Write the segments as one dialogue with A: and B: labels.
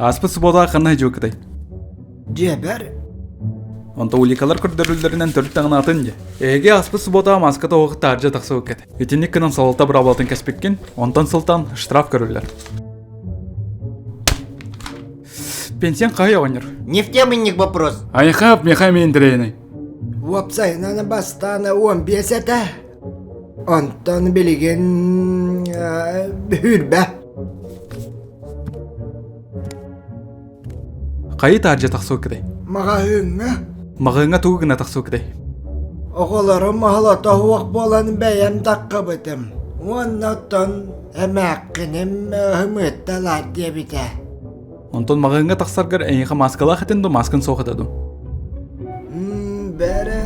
A: Ааспыт субуотаҕа ханна сылдьыбыккытай?
B: Дьиэбэр.
A: Онто уликалар көрдөрүллэринэн төрүт даҕаны атын дьэ. Эһиги ааспыт субуотаҕа мааска тоҕо таһырдьа тахсыбыккыт. Итинник гынан салалта быраабылатын кэспиккин, онтон сылтаан штраф көрүллэр. Пенсиян хаһый оҕонньор?
C: Не в темынник вопрос.
A: Айхап, меха интэриэһинэй.
B: Уопсайынан бастаан 15 этэ. Онтон билигин сүүрбэ.
A: Хайы таһырдьа тахсыбыккытай?
B: Маҕаһыыҥҥа.
A: Маҕаһыыҥҥа тугу гына тахсыбыккытай?
B: Оҕолорум оһолото суох буолан бэйэм таххыбытым. Уонна оттон эмээххиним ымытталаар диэбитэ.
A: Онтон маҕаһыыҥҥа тахсаргар эйиэхэ мааскалаах этин дуу, мааскын суох этэ дуу?
B: Бэрэ.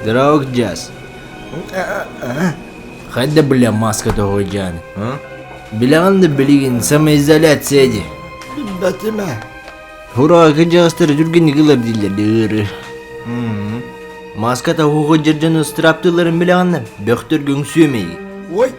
C: Здорово, Джаз. Хайда бля маска тоҕойдьаан, а? Билэҕин да билигин самоизоляция ди.
B: Билбэтим ээ.
C: Ура, кырдьаҕастар түргэнник ылар дииллэр ыыры. Маска тоһууга дьон ыстырааптыылларын билэҕин да, бөхтөр үҥсүөмэй.
B: Ой!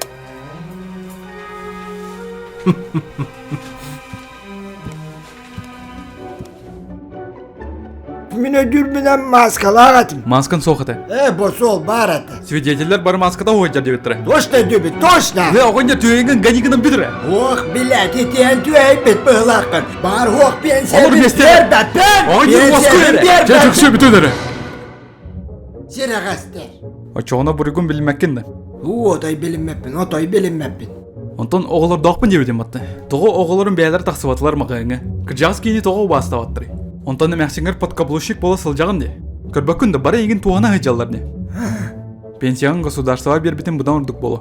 B: Мин өйдүүрбүнэн мааскалаах этим.
A: Маскан суох этэ.
B: Э, босуол баар этэ.
A: Свидетеллэр бары маската уһуйдьар диэбиттэрэ.
B: Точно өйдүүбүт, точно!
A: Э, оҕонньор түөйгин ганигынан бүтүрэ.
B: Ох, билээт, итиэн түөйбүт быһылааххын. Баар уох
A: Олор
B: пенсиябын
A: миэстэ.
B: биэрбэппин!
A: Оҕонньор уоскуй
B: Пенсиябын
A: эрэ. Чэ,
B: биэрбэппин!
A: чөксүө бүтүн эрэ.
B: Сирэҕэстэр.
A: Оччоҕуна буруйгун билиммэккин да.
B: Уу, отой билиммэппин, отой билиммэппин.
A: Онтон оҕолордоохпун диэбитим батта. Тоҕо оҕолорум бэйэлэрэ тахсыбатылар маҕаһыыҥҥа? Кырдьаҕас киһини тоҕо убаастаабаттарый? Онтон эмээхсиҥҥэр подкаблучник буола сылдьаҕын дии. Көрбөккүн да бары эйигин туһана сылдьаллар дии. Пенсияҕын государствоҕа биэрбитин быдан ордук буолуо.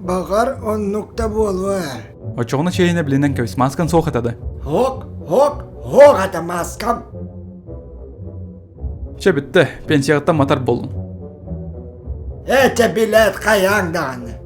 B: Баҕар оннук да буолуо ээ.
A: Оччоҕуна чэйинэ билинэн кэбис, мааскан суох этэ да.
B: Һок, һок, һок этэ мааскам.
A: Чэ бүттэ, пенсияҕыттан матар буоллун.
B: Ээ, чэ билээт хайааҥ даҕаны.